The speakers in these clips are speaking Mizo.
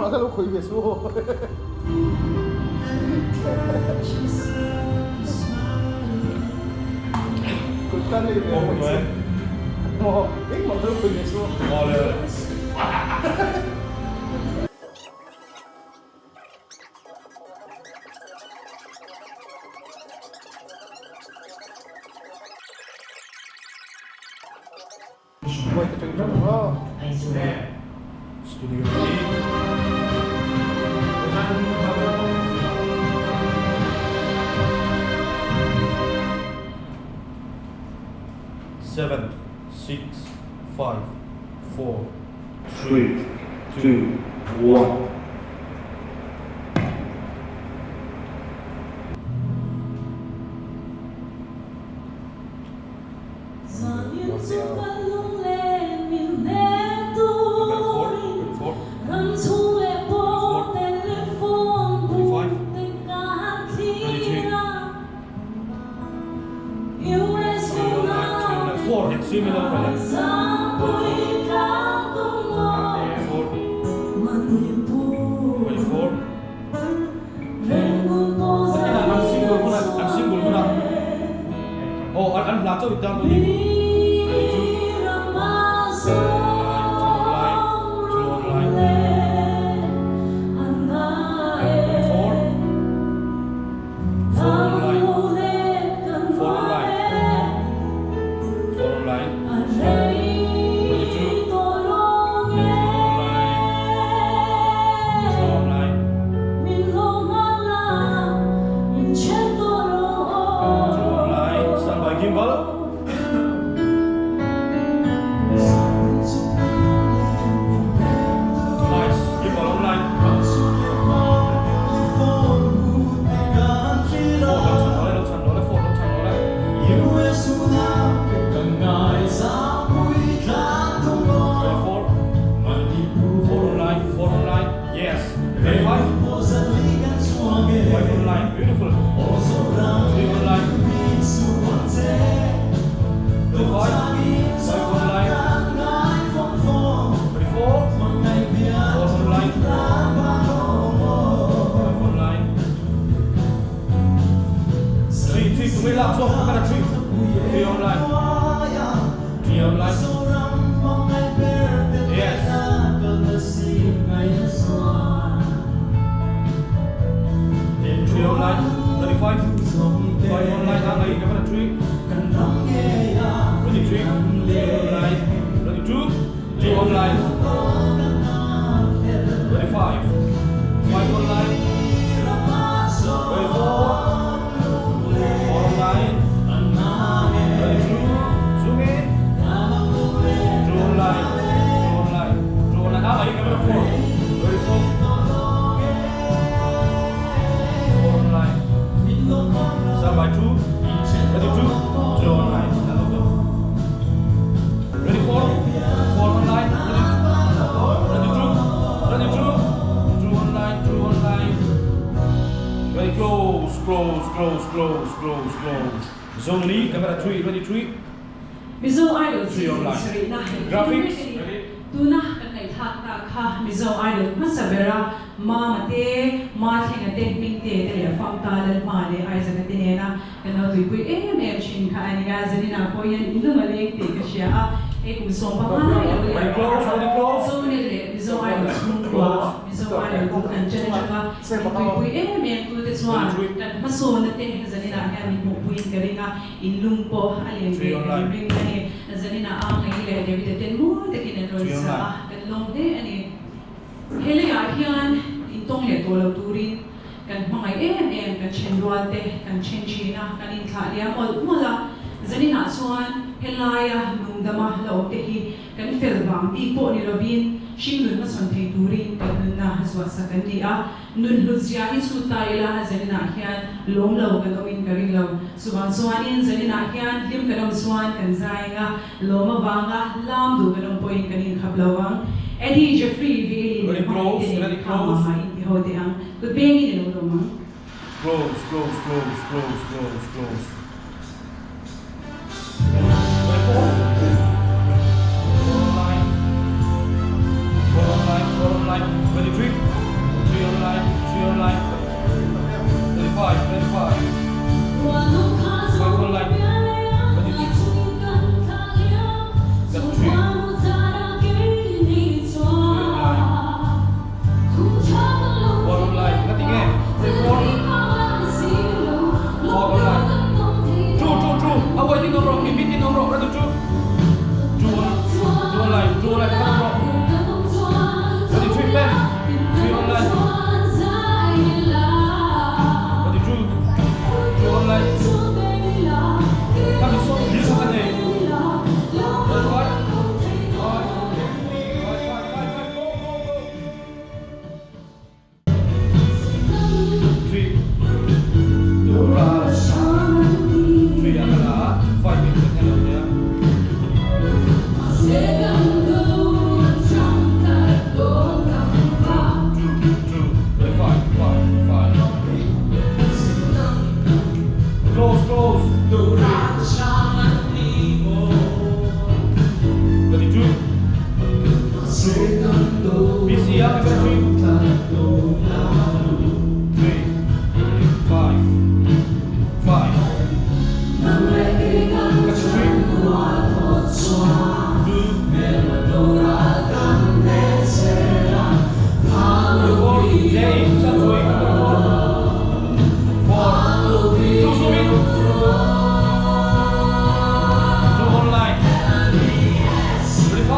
Engmah kha lo khawih ve suh aw. Kut ka nei ve ang che. Maw engmah kha lo khawih ve suh aw. Awle awle. Buai ka ṭeng ṭang maw? Studio hi Seven, six, five, four, Three, two, one. Mizo Idol season sarihna engkim vek a ni. Tuna kan ngaihthlak tak kha Mizo Idol hmasa bera Mama te, Mathlenga te, Hmingte te leh Famta, Lalhma leh Isaac-a te nena kan lo tuipui em em thin kha a ni a. Zanina pawh hian in lung a leng tih ka hria a, hei kum 15 lai lo leh Zonet leh Mizo Idol chhungkua, Mizo Idol bul kan chen atanga in tuipui em em tute chuan kan hmasawnna te zaninah hian min hmuhpuiin ka ring a. In lung pawh a len ve kan ring a ni. Zanina a Ngai leh David-a ten mawi takin an rawn sa a, kan lawm hle a ni. He leiah hian intawng leh tawh lo turin kan hmangaih em em, kan then rual te kan then thin a, kan inthlah liam mawlh mawlh a. Zaninah chuan helaia nungdama la awm te hi Kan fel vang bik pawh ni lovin hringnun hmachhawn thei turin kan nunna zuahsak an ni a. Nun hlutzia hi chhut ta ila zaninah hian lawm lo kan awmin ka ring lo. Chuvang chuanin zaninah hian hlim kan awm chuan kan zai anga lawm avanga lam duh kan awm pawhin kan inkhap lo vang. Eddie, Jeffrey, Veli leh Hmangaih te nen kha mama inti ho teh ang. Kut bengin i lo lawm ang. Close, close, close, close, close, close. 23, 3 online, 3 online, 25, 25, 5 online, 22, 3, 3 online, 4 online, ngati nge, 4, 4 online, 2, 2, 2, a waiting on rock, meeting on rock, 2, 2 on, 2 online, 2 online, come rock, 23, Ben, 3 online, 22, 2 online, come so, 5, 5, 5, 5, 5, 5, go, go, go. 3, 2, 3, akala, 5 in the hello yeah. 2, 2, 5, 5, 5. Close, close. 2, 3. 32. 2. BC, ah, 3. 3, 5, 5. That's 3. 2. 4. J, 4. 4. 2, Sumit. 2 online. 35.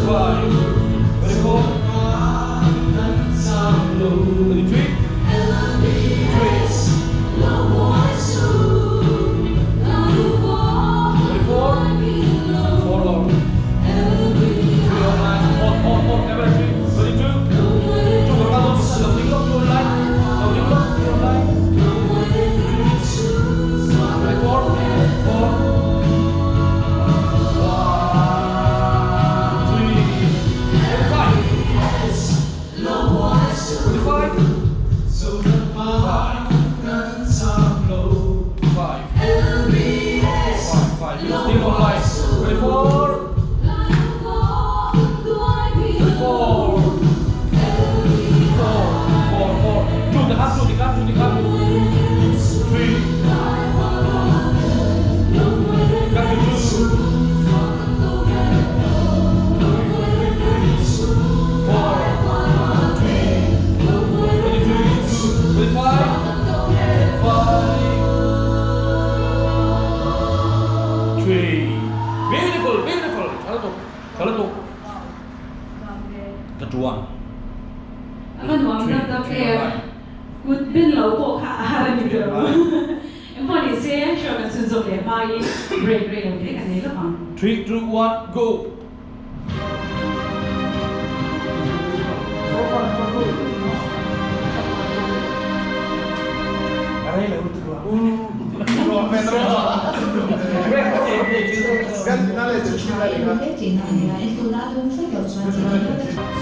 5. 34. 33. 3. 34. 4 long. 3 online. On, on, on. Every 3. 32. 2 Carlos. Đầu tiên lúc 2 online. Đầu tiên lúc 2 online. 24. 4. 1, 3, 35. 35. 5. 5. 5, 5. You still online. 24. 24. 4, 4, 4. 2 the half, 2 the half, 2 the half. 3. Got to 2. 4, 3, 23, 25, 5, 3. Beautiful, beautiful. 잘했어, 잘했어. The one. Ano nuam dam dam em. Kut bin lo pawh kha a har a ni ber. Engpawh ni se show kan chhun zawk leh hmain break rei lo te kan nei lawk ang. 3, 2, 1, go. So far so good. Kan finale del finale.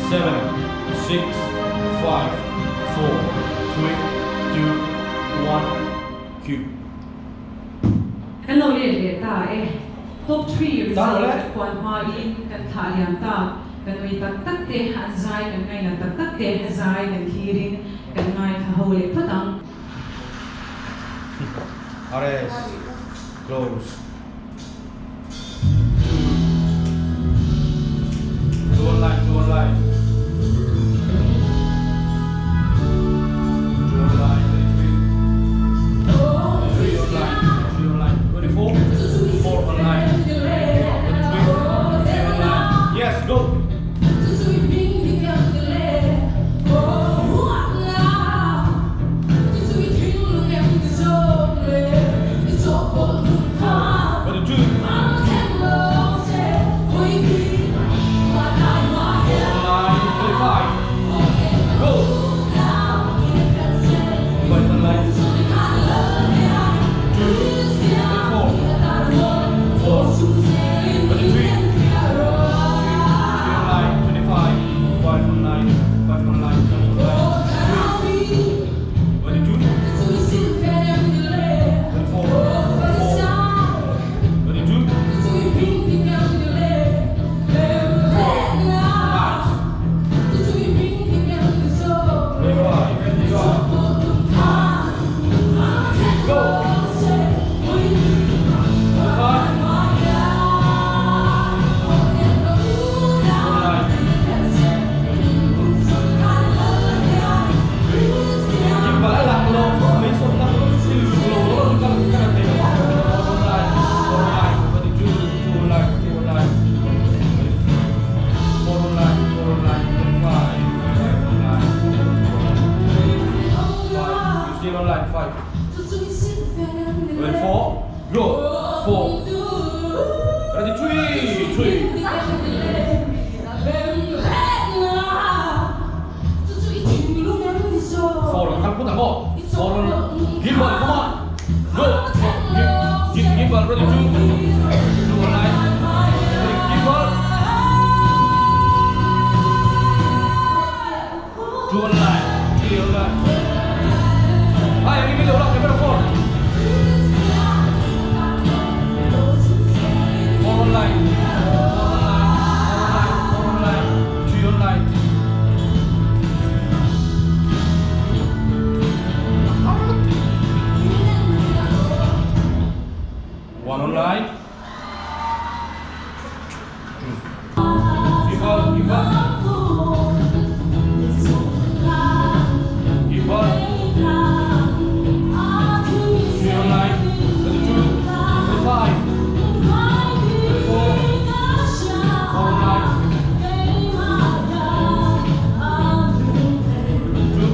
7, 6, 5, 4, 3, 2, 1, Q. Kan lo let leh ta e. Top 3 Ta result le. Khuan hmain kan thlah liam ta. Kan ui tak tak te an zai kan ngai na tak tak te zai kan thirin kan ngai tha ho leh phawt ang. RS. Close. 2 online, 2 online. 2 online, 3. 3 online, 3 online. 24, 4 online. 23, 3 online. Yes, go. 22. Online, 25. Go. 5 online. 2, 24, 4, 23, 3, 3 online, 25, 5 online, 5 online, 5 online, 3, 22, 24, 4, 22, 4, nice. More. Four on. Gimbal, come on. Go. Give, give, gimbal, ready, two. Two on line. Ready, gimbal. Two on line. Three on line. Hai, give me the block, number four. Four on line. Four on line. Four on line. Four on line. Three on line. One on line. Two. Gimbal, gimbal. Gimbal. Three on line. 32. 35. 34. Four on line. Two.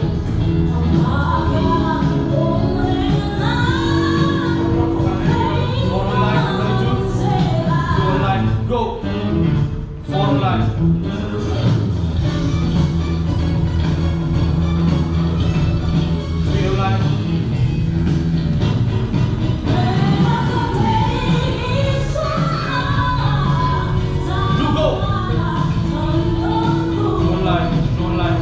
Four on line. 32. Two on line. Go. Four on line. Three on line. Two go. Two on line. Two on line.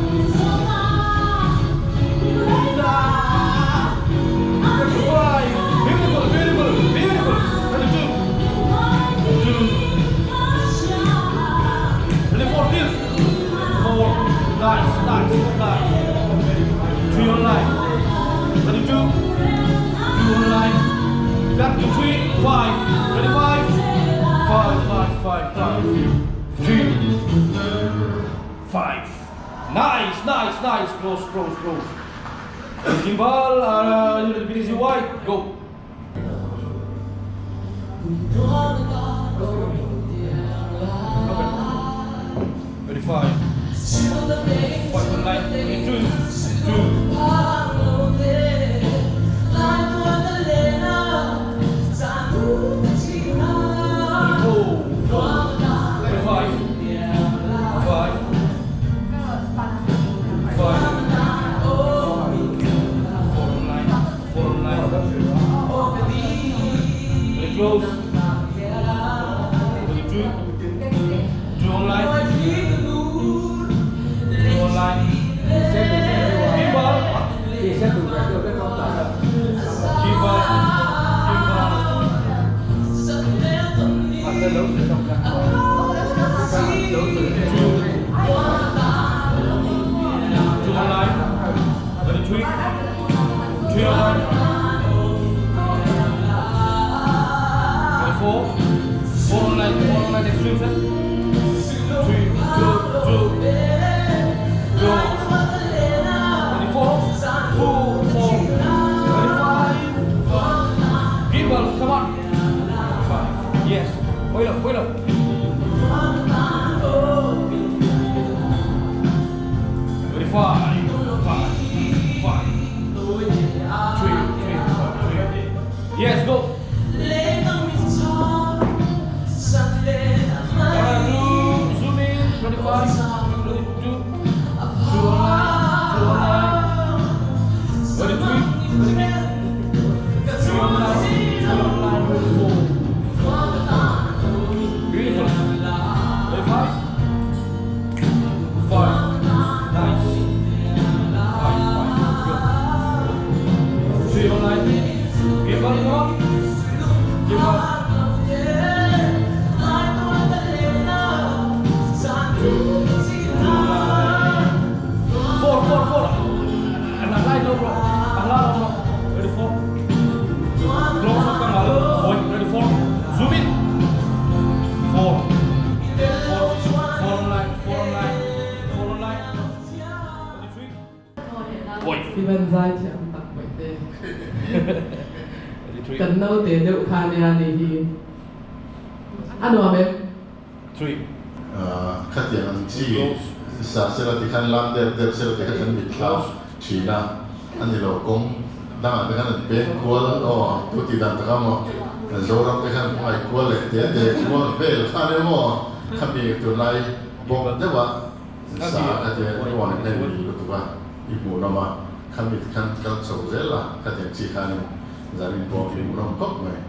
35. Beautiful, beautiful, beautiful. 32. Two. 24 till. Four. Nice, nice, nice. Three on line. 32. Two on line. Back to three. Five. 25. Five, five, five, five. Three. Five. Nice, nice, nice. Close, close, close. Gimbal, BDC white. Go. Okay. 35. 5 on line. 22. Two. 24. 25. 5. 5. 4 on line. 4 on line. Very close. 22. 2 on line. 2 on line. Gimbal. Gimbal. Gimbal. Two. Two on line. 33. 3 on line. 24. 4 on line. 4 on line. Extreme set. 3, 2, 2. Go. 24. 4, 4. 25. 5. Gimbal, come on. 5. Yes. Wait up, wait up. 35. 5. 5. 3, 3, 3. Yes, go. One, two, zoom in. 25, 22, 2 on line, 2 on line. 23, 23. 3 on line, 2 on line, 24. Beautiful. 35. 5. Nice. 5, 5. Go. 3 on line. Give up, come on. Give up. Two. Two line. 4, 4, 4. And a line, no, bro. A line, bro. Ready, 4. Close up, come on. Boy, ready, 4. Zoom in. 4. 4. 4 on line, 4 on line, 4 on line. 23. Boy. Ivan zai thiam tak mai te. 23. Kan nau te deuh kha nia ni hi. Ano ame? 3. Khatiang ang chi sa sela ti khan lam der der sela ti khan kan mit thlau thina ani lo kong dang te khan an pek kual o tu ti dan taka mo Zoram te khan ai kual le te te kual vel khan e mo khami tu lai bok dewa sa ka te ni wan ne ni lu tu ba i mu na ma. Khami ti khan kal chho zel a, khatiang chi khanin zanin pawh a hmuhnawm khawp mai.